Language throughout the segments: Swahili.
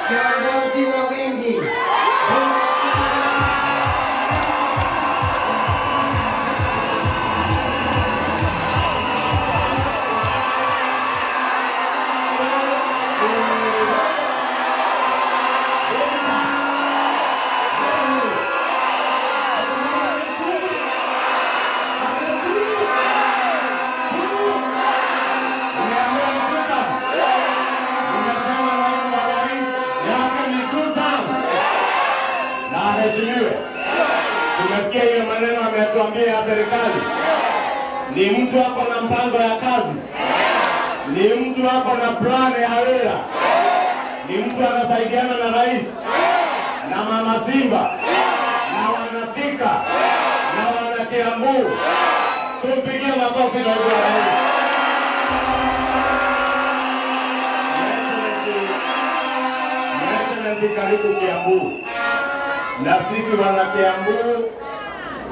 Kiongozi wa wengi. Tumesikia ile maneno ametuambia ya serikali. Ni mtu ako na mpango ya kazi. Ni mtu ako na plan ya hawera. Ni mtu anasaidiana na rais na mama Simba na wanathika na wana Kiambu. Tumpigie makofi naibu wa rais. Excellency, karibu Kiambu. Na sisi wana Kiambu,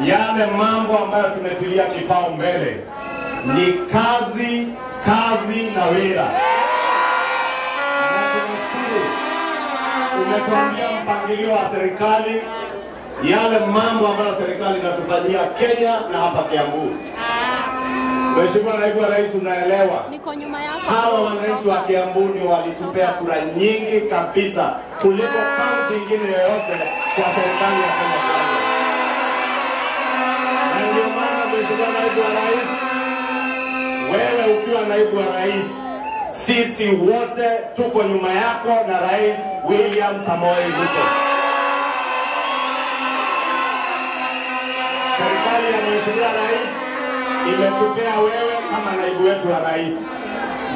yale mambo ambayo tumetilia kipao mbele ni kazi, kazi na wira. Na tunashukuru umetuambia mpangilio wa serikali, yale mambo ambayo serikali inatufanyia Kenya na hapa Kiambu. Mheshimiwa Naibu wa Rais, unaelewa Niko nyuma yako. hawa wananchi wa Kiambu ndio walitupea kura nyingi kabisa kuliko kaunti nyingine yoyote kwa serikali ya Kenya Kwanza. Na ndio maana Mheshimiwa Naibu wa Rais, wewe ukiwa Naibu wa Rais, sisi wote tuko nyuma yako na Rais William Samoei Ruto. Serikali ya Mheshimiwa Rais imetupea wewe kama naibu wetu wa rais,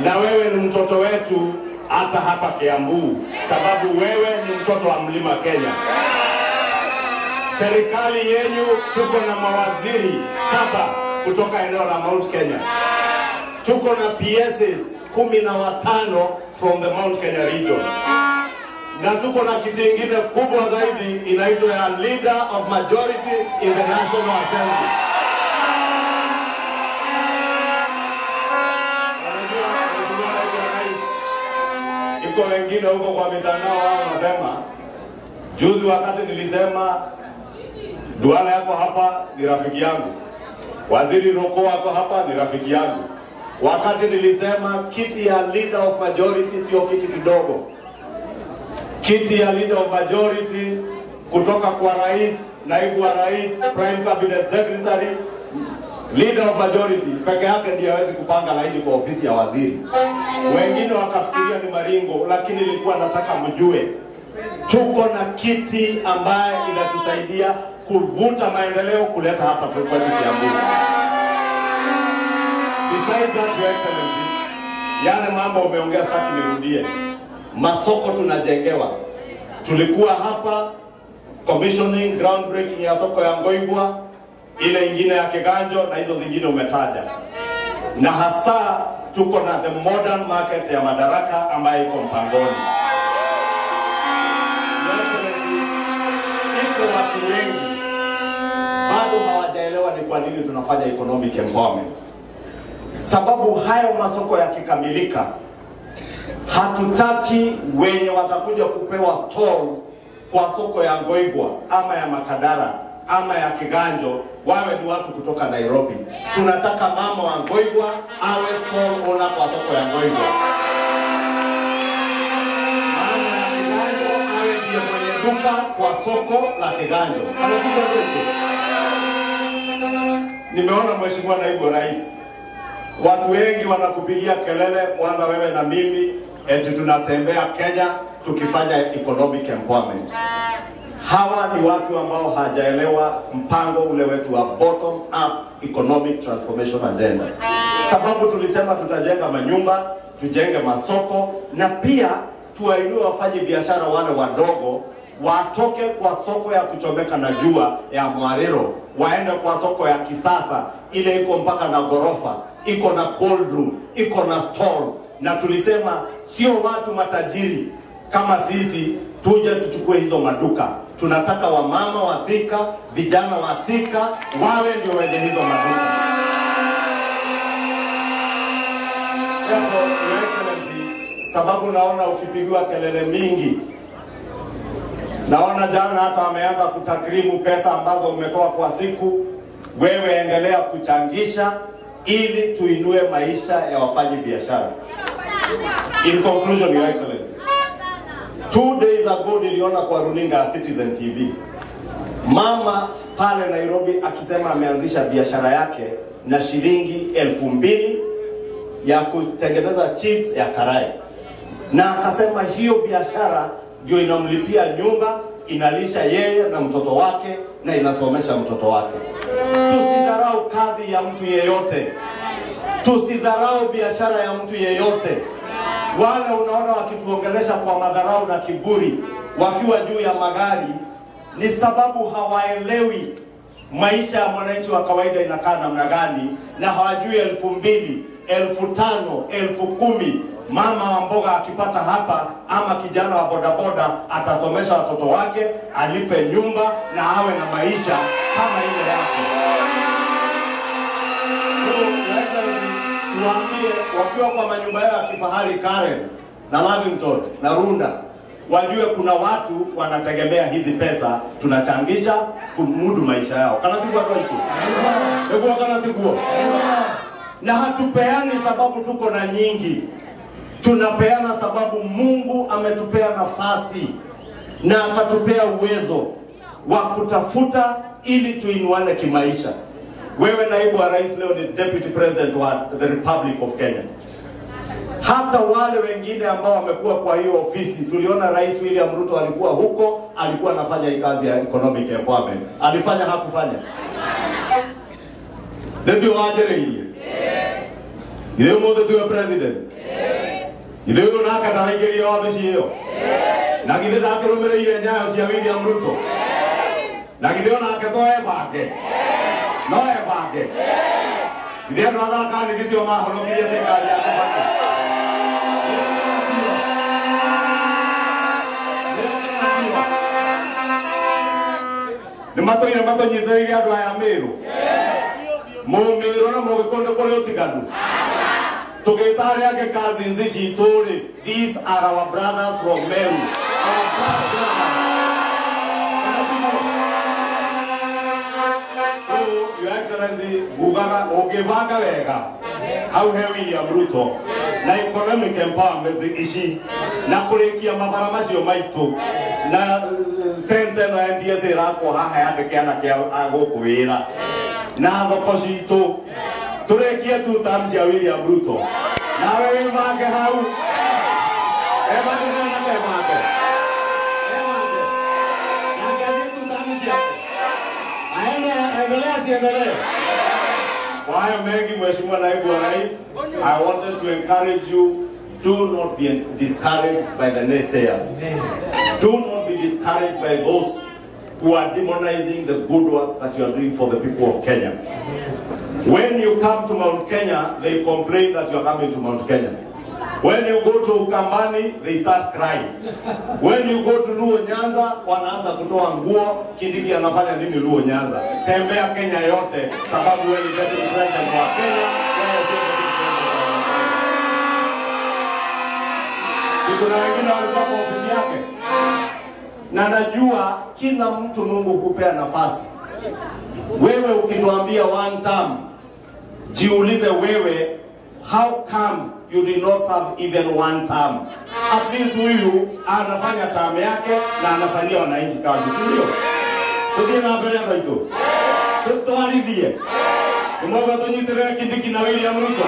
na wewe ni mtoto wetu hata hapa Kiambu, sababu wewe ni mtoto wa Mlima Kenya. Serikali yenyu tuko na mawaziri 7 kutoka eneo la Mount Kenya. Tuko na PSs 15 from the Mount Kenya region. Na tuko na kiti ingine kubwa zaidi inaitwa ya Leader of Majority in the National Assembly. Unajua, Mheshimiwa Naibu wa Rais, iko wengine huko kwa mitandao wao wanasema, juzi wakati nilisema Duale yako hapa ni rafiki yangu, Waziri Roko wako hapa ni rafiki yangu, wakati nilisema kiti ya Leader of Majority sio kiti kidogo, kiti ya Leader of Majority kutoka kwa rais, naibu wa rais, Prime Cabinet Secretary, Leader of Majority peke yake ndiye hawezi kupanga laini kwa ofisi ya waziri. Wengine wakafikiria ni maringo, lakini nilikuwa nataka mjue tuko na kiti ambaye inatusaidia kuvuta maendeleo kuleta hapa kwetu Kiambu. Besides that, Your Excellency, yale mambo umeongea sitaki nirudie. Masoko tunajengewa. Tulikuwa hapa commissioning, groundbreaking ya soko ya Ngoigwa, ile ingine ya Kiganjo na hizo zingine umetaja. Na hasa tuko na the modern market ya Madaraka ambayo iko mpangoni. Your Excellency, iko watu wengi bado hawajaelewa ni kwa nini tunafanya economic empowerment. Sababu hayo masoko yakikamilika, hatutaki wenye watakuja kupewa stalls kwa soko ya Ngoigwa ama ya Makadara ama ya Kiganjo wawe ni watu kutoka Nairobi. Tunataka mama wa Ngoigwa awe stall owner kwa soko ya Ngoigwa. Mama ya Kiganjo awe ndiye mwenye duka kwa soko la Kiganjo. Nimeona Mheshimiwa Naibu wa Rais, watu wengi wanakupigia kelele, kwanza wewe na mimi, eti tunatembea Kenya tukifanya economic empowerment. Hawa ni watu ambao hajaelewa mpango ule wetu wa bottom up economic transformation agenda. Sababu tulisema tutajenga manyumba, tujenge masoko na pia tuwainue wafanye biashara wale wadogo watoke kwa soko ya kuchomeka na jua ya Mwariro, waende kwa soko ya kisasa ile iko mpaka na gorofa, iko na cold room, iko na stalls. Na tulisema sio watu matajiri kama sisi tuje tuchukue hizo maduka. Tunataka wamama wa Thika, vijana wa Thika wawe ndio wenye hizo maduka. Therefore, Your Excellency, sababu naona ukipigiwa kelele mingi Naona jana hata wameanza kutakrimu pesa ambazo umetoa kwa siku. Wewe endelea kuchangisha ili tuinue maisha ya wafanyi biashara. In conclusion, Your Excellency, 2 days ago niliona kwa runinga ya Citizen TV mama pale Nairobi akisema ameanzisha biashara yake na shilingi 2000 ya kutengeneza chips ya karai, na akasema hiyo biashara ndio inamlipia nyumba, inalisha yeye na mtoto wake na inasomesha mtoto wake. Tusidharau kazi ya mtu yeyote, tusidharau biashara ya mtu yeyote. Wale unaona wakituongelesha kwa madharau na kiburi wakiwa juu ya magari ni sababu hawaelewi maisha ya mwananchi wa kawaida inakaa namna gani, na hawajui 2000, 5000, 10000 mama wa mboga akipata hapa ama kijana wa bodaboda atasomesha watoto wake, alipe nyumba na awe na maisha kama ile yake. Tuambie wakiwa kwa manyumba yao ya kifahari Karen na Lavington na Runda, wajue kuna watu wanategemea hizi pesa tunachangisha kumudu maisha yao. Kana tikuwa kwa kana tikuwa. Na hatupeani sababu tuko na nyingi. Tunapeana sababu Mungu ametupea nafasi na akatupea uwezo wa kutafuta ili tuinuane kimaisha. Wewe naibu wa rais leo ni Deputy President wa the Republic of Kenya. Hata wale wengine ambao wamekuwa kwa hiyo ofisi, tuliona Rais William Ruto alikuwa huko, alikuwa anafanya kazi ya economic empowerment. Alifanya hakufanya? Ndio wajereiye. Ndio mmoja tu president. Ithe uyu nake ndaraingĩrio wabici ĩyo, na githĩ ndakĩrũmĩrĩire nyayo cia William Ruto, na githĩ onake to ebange, no ebange. Githĩ andũ a Tharaka Nithi tio mahonokirie thirikari ya Kibaki? Nĩ matũire matũnyitĩrĩire andũ aya Meru, Mũmĩrũ na Mũgĩkũyũ nĩ kũrĩ ũtiganu. Tugeta arĩa angĩ cousins citũ rĩ, these are our brothers from Meru. Our brothers. So, Your Excellency, ngugaga ũngĩbanga wega hau he William Ruto na economic empowerment ici na kũrĩkia mabara macio maitũ na sente ĩno ya NTSA ĩrakwo haha yandĩke anake a gũkũ wĩra na thoko citũ tũrĩkie two terms cia William Ruto. Nawe wĩbange hau, ebange kana kebange, ebange nake athiĩ two terms ciake, aende endelee asiendelee. Kwa hayo mengi, Mheshimiwa Naibu wa Rais, I wanted to encourage you, do not be discouraged by the naysayers. Do not be discouraged by those who are demonizing the good work that you are doing for the people of Kenya. When you come to Mount Kenya, they complain that you are coming to Mount Kenya. When you go to Ukambani, they start crying. When you go to Luo Nyanza, wanaanza kutoa nguo, Kindiki anafanya nini Luo Nyanza? Tembea Kenya yote, sababu wewe ni deputy president wa Kenya, wewe sio deputy president wa Kenya. Si kuna wengine walikuwa kwa ofisi yake? Na najua kila mtu Mungu hupea nafasi. Wewe ukituambia one term, jiulize wewe, how comes you did not serve even one term? At least huyu anafanya term yake na anafanyia wananchi kazi, si ndio? Tuthie na mbere andũ aitũ, tutwarithie nĩmauga tũnyitĩrĩre Kindiki na William Ruto,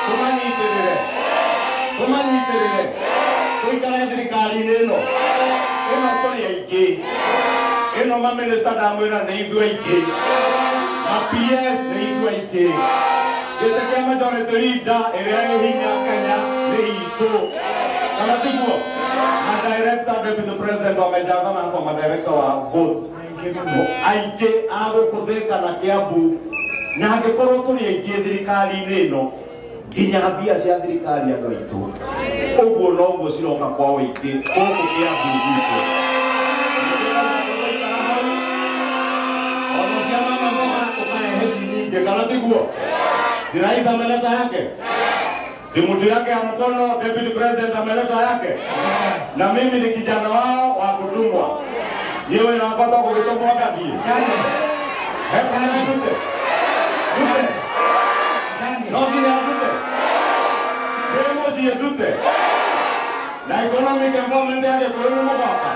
tũmanyitĩrĩre, tũmanyitĩrĩre, tũikare thirikari-inĩ ĩno ĩno tũrĩ aingĩ, ĩno mamĩnĩsta ndamwĩra nĩ ithuĩ aingĩ, ma PS nĩ ithuĩ aingĩ, gĩtĩ kĩa majority leader ĩrĩa ĩ hinya Kenya nĩ itũ, kana tiguo? Madirector, deputy president wamejazana hapa, madirector wa boards aingĩ a gũkũ Thika na Kiambu, na angĩkorwo tũrĩ aingĩ thirikari-inĩ ĩno nginya mbia cia thirikari andũ aitũ ũguo noguo ciroka kwa ũingĩ gũkũ Kiambu gwitũ. Ona cia mama mboga ũkarehe ci nyingĩ, kana tiguo? Si rais ameleta yake? Si mtu yake ya mkono deputy president ameleta yake, na mimi ni kijana wao wa kutumwa. Niwe napata kukitumwa kabi. Hechana ndute. Ndute. No nginya ndute. Ndĩ mũciĩ ndute. Na economic empowerment ya Gĩkũyũ nĩ mũgoka.